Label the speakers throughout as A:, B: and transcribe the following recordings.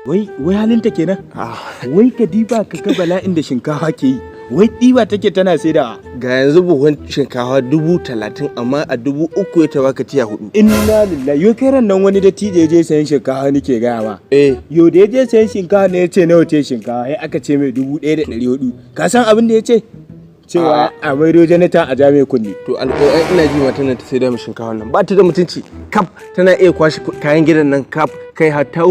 A: Wai wai halinta kenan. Wai ka diba ka ga bala'in da shinkafa ke yi. Wai ɗiba take tana saidawa.
B: Ga yanzu buhun shinkafa 30,000, amma a 3,000 ya taba ka tiya hudu.
A: Inna lillahi. Yo, kai, ran nan wani dattijo ya je sayan shinkafa nake gaya ma.
B: Eh.
A: Yo, da ya je sayan shinkafa ne ya ce nawa ce shinkafa, sai aka ce mai 1,400. Ka san abin da ya ce? Cewa a maido Jonathan a jami'ar kunni.
B: To, alƙur'an ina ji matan nan ta sai da mu shinkafa nan ba ta da mutunci kaf, tana iya kwashe kayan gidan nan kaf, kai hatta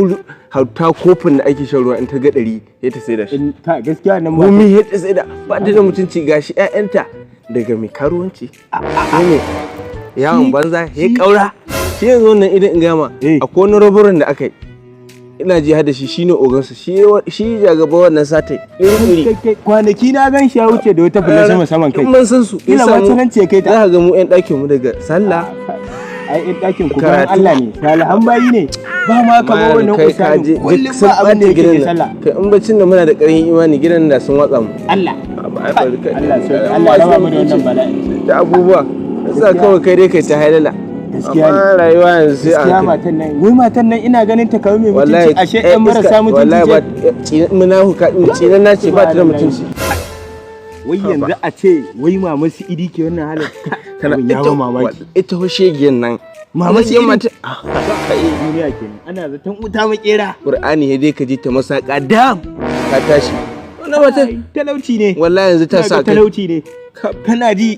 B: kofin da ake shan ruwa, in ta ga 100 ya ta sai da shi.
A: In ka gaskiya nan ma.
B: Komai ya ta sai da, ba ta da mutunci. Gashi ƴaƴanta daga mai karuwanci sai mai yawon banza ya kaura. Shi yanzu wannan idan in gama akwai wani raburan da aka yi, ina ji hada shi shine ogansa, shi shi jagaba wannan satai iri
A: Kai, kai, kwanaki na gan shi ya wuce da wata fula sama saman kai.
B: Mun san su.
A: Kila ma tunan ce kai ta.
B: Za ka ga mu ƴan ɗakin mu daga sallah
A: Ai in ɗakin ku bayan
B: karatu.
A: Allah ne, salihan bayi ne. Ba ma kamar wannan
B: kai ka
A: ustadin
B: je
A: kullum
B: sun
A: ba abin da
B: ɓata
A: yake
B: gidan
A: ke
B: nan.
A: sallah.
B: Kai, in bacin da muna da ƙarfin imani, gidan da sun watsa mu.
A: Allah.
B: Ai, bari kai.
A: Allah sai Allah raba mu da wannan bala'i.
B: Da abubuwa yasa kawai kai dai kai ta hailala.
A: Gaskiya ne.
B: Amma rayuwa yanzu sai a
A: Gaskiya
B: hankali.
A: matan nan, wai matan nan ina ganin ta kamar mai
B: Wallahi
A: mutunci, ashe ɗan marasa mutunci
B: wallahi ba
A: ce.
B: Munafuka tsinan na ce, ba ta da mutunci.
A: Wai yanzu a ce wai mama su Idi ke wannan halin.
B: Kana
A: Abin ya ban mamaki.
B: Ita ho shegiyan nan.
A: Mama su
B: Ita
A: Idi.
B: mata.
A: Kai, duniya kenan, ana zaton wuta makera.
B: Qur'ani ya dai ka ji ta masaka dam ka tashi wannan mata.
A: Ai, talauci ne.
B: Wallahi yanzu ta
A: Ina
B: sa
A: ga
B: kai.
A: Talauci ne kana ji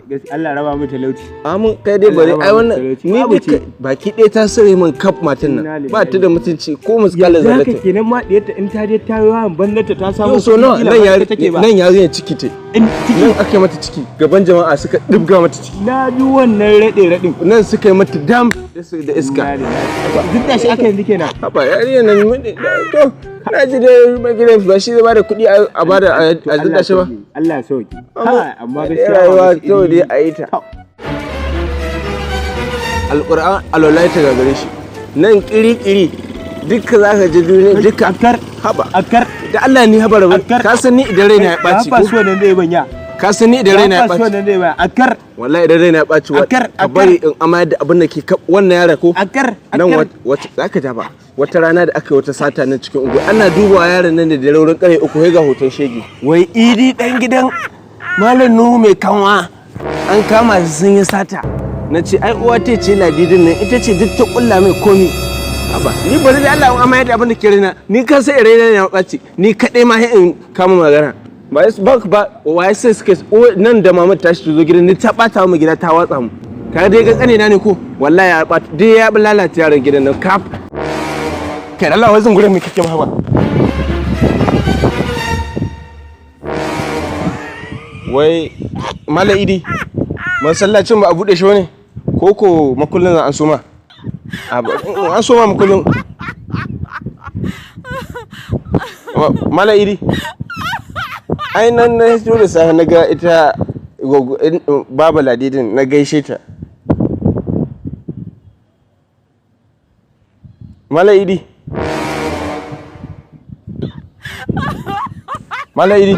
A: gaskiya. Allah raba mu talauci.
B: Amin. Kai dai bari.
A: Allah
B: Ai
A: raba mu
B: wannan
A: talauci.
B: ni
A: Babu
B: duka
A: ce.
B: Baki ɗaya ta sare min kaf matan
A: Inna
B: nan
A: lillahi.
B: ba ta da mutunci ko muskalar
A: Yanzu haka
B: zalata.
A: kenan ma diyarta in ta je ta yi wahan banzarta ta samu
B: Yau so nawa
A: kuɗi, kila
B: nan
A: ma
B: ya
A: ita take ba.
B: nan yarinyar ciki te.
A: In ciki.
B: Nan aka yi mata ciki gaban jama'a, suka ɗibga mata ciki.
A: Na bi wannan raɗe raɗin.
B: Nan suka yi mata dam da iska.
A: Duk da shi aka yanzu kenan.
B: Haba yarinyar nan to na ji dai mai gidan ba shi zai bada kuɗi a bada a zuba shi ba.
A: Allah ya sauke. Ha, amma
B: dai
A: gaskiya
B: rayuwa
A: wasu
B: to
A: iri-
B: dai a yi ta. Alƙur'an alwala ta gagare shi nan kiri-kiri duka za ka ji duniya duka.
A: Akar.
B: Haba.
A: Akar.
B: Da Allah ni haba rabu.
A: Akar.
B: Ka san ni idan raina ya ɓaci
A: ba
B: ko
A: su wannan zai banya.
B: Ka san ni idan raina ya
A: ba su
B: ɓaci.
A: wannan zai banya akar.
B: Wallahi idan raina ya ɓaci
A: Akar,
B: ka bari in amayar da abin da ke wannan yara ko
A: akar.
B: Nan
A: Akar.
B: Wata za ka ja ba, wata rana da aka yi wata sata nan cikin unguwa, ana dubawa yaron nan da dare wurin karfe 3, sai ga hoton shege. Wai Idi dan gidan Malam Nuhu mai kanwa an kama su sun yi sata. Na ce ai uwa ta ce Ladidin nan ita ce duk ta kulla mai komi. Haba ni bari da Allah in amayar da abin da ke raina. Ni kan sai raina ne ya ɓaci, ni kaɗai ma sai in kama magana ba ba ba waye sai suka nan da mama ta shi zo gidan ni ta ɓata mu gida, ta watsa mu. Ka dai ga ƙanina ne ko, wallahi ya ɓata dai, ya lalata yaran gidan nan kaf. Kai, Allah, wai zan gurin me kake ma ba? Wai Malam Idi, masallacin ba a buɗe shi bane ko ko makullin an soma an soma makullin? Malam Idi, ai nan na hito da safe na ga ita Baba Ladidin, na gaishe ta. Malam Idi, Malam Idi.